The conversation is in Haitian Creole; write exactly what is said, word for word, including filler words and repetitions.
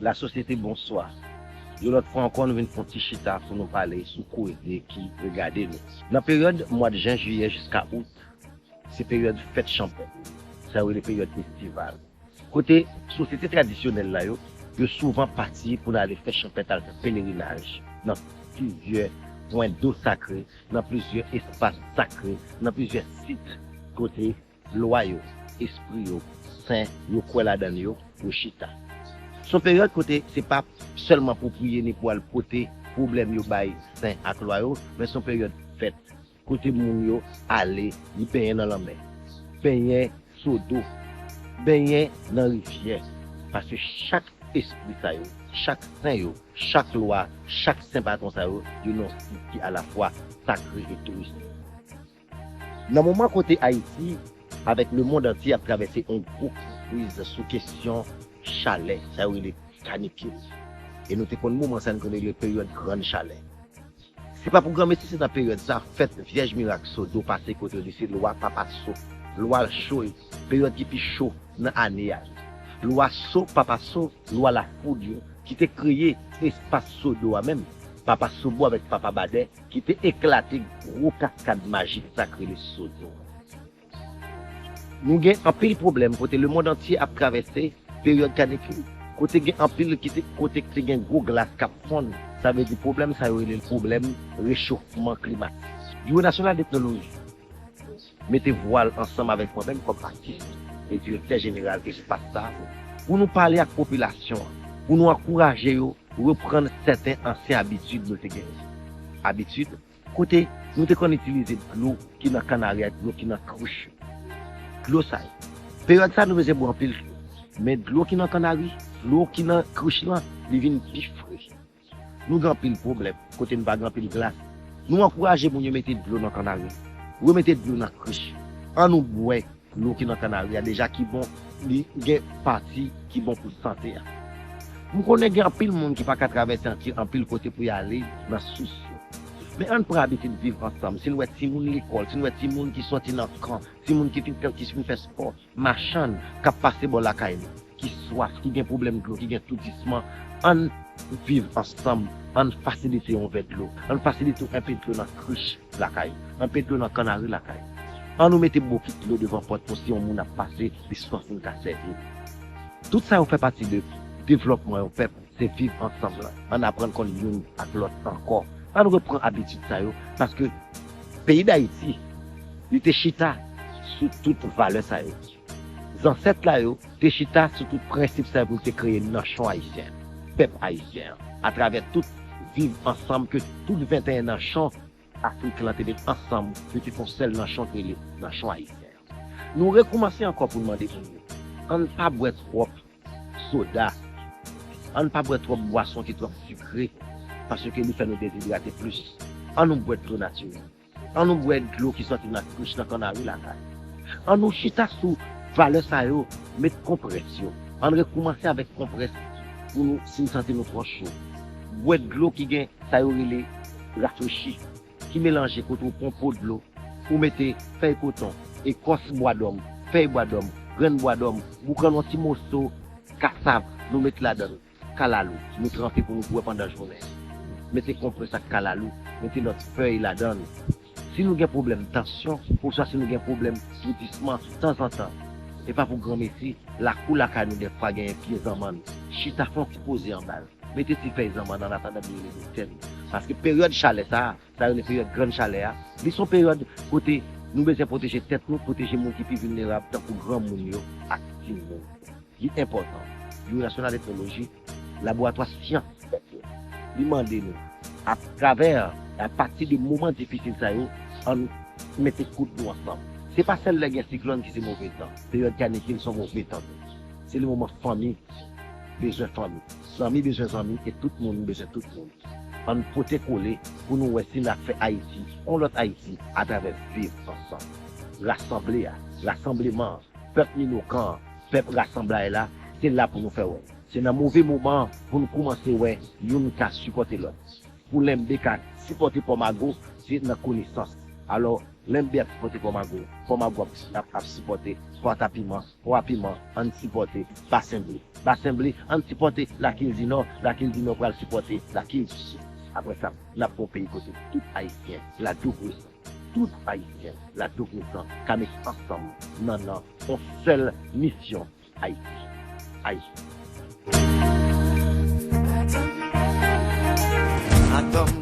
Lasosyete, bonswa. Yon lòt fwa ankò, nou vin fè yon ti chita pou nou pale sou koze ki regade nou. Nan peryòd mwa jen, jiyè jiska out, se peryòd fèt chanpèt. Sa yo rele peryòd estival. Kote sosyete tradisyonèl la yo, yo souvan pati pou n ale fè chanpèt, al fè pelerinaj nan plizyè pwen do sakre, nan plizyè espas sakre, nan plizyè sit kote lwa yo, espri yo, sen yo kwè ladan yo, yo chita. Se yon peryòd kote se pa sèlman pou priye ni pou al pote pwoblèm yo bay sen ak lwa yo, men se yon peryòd fèt kote moun yo ale, li benyen nan lanmè, benyen sodo, benyen nan rivyè. Paske chak espri sa yo, chak sen yo, chak lwa, chak sen patwon sa yo, yo nan yon sit ki alafwa sakre e touristik. Nan moman kote Ayiti, avèk lemonn antye, ap travèse yon gwo kriz sou kesyon chalè, sa yo rele kanikil. E nou te konn moman sa n konn rele peryòd grann chalè. Se pa pou granmesi, se nan peryòd sa, fèt Vyèj Mirak Sodo pase, kote yo di se lwa Papa So, lwa cho, peryòd ki pi cho nan ane a. Lwa So, Papa So, lwa lafoud yo, ki te kreye espas Sodo a menm, Papa Sobo avèk Papa Badè, ki te eklate gwo kaskad majik sa k rele Sodo. Nou gen anpil pwoblèm kote lemonn antye ap travèse peryòd kanikil, kote gen anpil ki te, kote ki te gen gwo glas k ap fonn. Sa vle di pwoblèm sa yo rele l pwoblèm rechofman klimatik. Biwo Nasyonal Etnoloji mete vwal ansanm avèk mwen menm kòm atis e direktè jeneral espas sa a pou nou pale ak popilasyon an, pou nou ankouraje yo reprann sèten ansyen abitid nou te genyen. Abitid kote nou te konn itilize dlo ki nan kannari ak dlo ki nan krich yo. Dlo sa yo, peryòd sa nou bezwen bwè anpil dlo. Men dlo ki nan kannari, dlo ki nan krich lan, li vin pi fre. Nou gen anpil pwoblèm kote n pa gen anpil glas. Nou ankouraje moun yo mete dlo nan kannari, remete dlo nan krich. An nou bwè dlo ki nan kannari a deja ki bon, li gen pati ki bon pou sante a. M konnen gen anpil moun ki pa ka travèse anki-, anpil kote pou y ale nan sous yo. Men ann pran abitid viv ansanm. Si n wè timoun lekòl, si n wè timoun ki soti nan kan, timoun ki fin fè, ki fin fè spò, machann k ap pase bò lakay nou, ki swaf, ki gen pwoblèm dlo, ki gen toudisman, ann viv ansanm, ann fasilite yon vè dlo, ann fasilite yon enpe dlo nan krich lakay, enpe dlo nan kannari lakay. Ann nou mete bokit dlo devan pòt pou si yon moun ap pase, li swaf, nou ka sèvi. Tout sa yo fè pati de devlòpman yon pèp, se viv ansanm lan. Ann aprann konn youn ak lòt ankò. Ann reprann abitid sa yo, paske peyi Dayiti, li te chita sou tout valè sa yo. Zansèt la yo te chita sou tout prensip sa yo pou yo te kreye nanchon ayisyen, pèp ayisyen an, atravè tout viv ansanm ke tout venteyen nanchon Afrik lan te met ansanm pou yo te fè yon sèl nanchon ki rele nanchon ayisyen an. Nou rekoumanse ankò pou n mande moun yo, ann pa bwè twòp soda, ann pa bwè twòp bwason ki twòp sikre, paske li fè nou dezidrate plis. Ann nou bwè dlo natirèl. Ann nou bwè dlo ki soti nan krich, nan kannari lakay. Ann nou chita sou valè sa yo, met konprès yo. Ann rekoumanse avèk konprès pou nou, si n santi nou twò cho. Bwè dlo ki gen sa yo rele rafrechi, ki melanje kote w pran po dlo, ou mete fèy koton, ekòs bwadòm, fèy bwadòm, grenn bwadòm, boukan yon ti moso kasav, nou met ladan l. Kalalou, nou tranpe pou nou bwè pandan jounen. Mete konprès ak kalalou, mete lòt fèy ladan l. Si nou gen pwoblèm tansyon, oswa si nou gen pwoblèm toudisman tanzantan, e pa pou granmesi, lakou lakay nou dèfwa genyen pye zanmann. Chita fè yon ti poze anba l. Mete ti fèy zanmann annatandan nou rele doktè nou. Paske peryòd chalè sa a, sa yo rele peryòd grann chalè a, li se yon peryòd kote nou bezwen pwoteje tèt nou, pwoteje moun ki pi vilnerab, tankou granmoun yo ak timoun. Li enpòtan. Biwo Nasyonal Etnoloji, laboratwa syans pèp yo, li mande nou, atravè, apati de moman difisil sa yo, ann mete koud nou ansanm. Se pa sèl lè gen siklòn ki se move tan. Peryòd kanikil se yon move tan tou. Se le moman fanmi bezwen fanmi. Zanmi bezwen zanmi e tout moun bezwen tout moun. Ann pote kole pou nou wè si n ap fè Ayiti, yon lòt Ayiti, atravè viv ansanm. Rasanble a, rasanbleman an, pèp Minokan an, pèp rasanblay la, se la pou nou fè wè. Se nan move moman an pou nou koumanse wè youn ka sipòte lòt. Pou lenbe ka sipòte pò mago, se nan konesans. Alò, Lembè ap sipòte Pòmago, Pòmago ap, ap, ap sipòte Pòtapiman, Pòtapiman ann sipòte Basen Ble. Basen Ble, ann sipòte Lakil Dinò, Lakil Dinò pral sipòte Lakil Sid. Apre sa, n ap gon peyi kote tout Ayisyen la douvri san. Tout Ayisyen la douvri san ka met ansanm nan nan yon sèl misyon. Ayiti. Ayiti. Atòm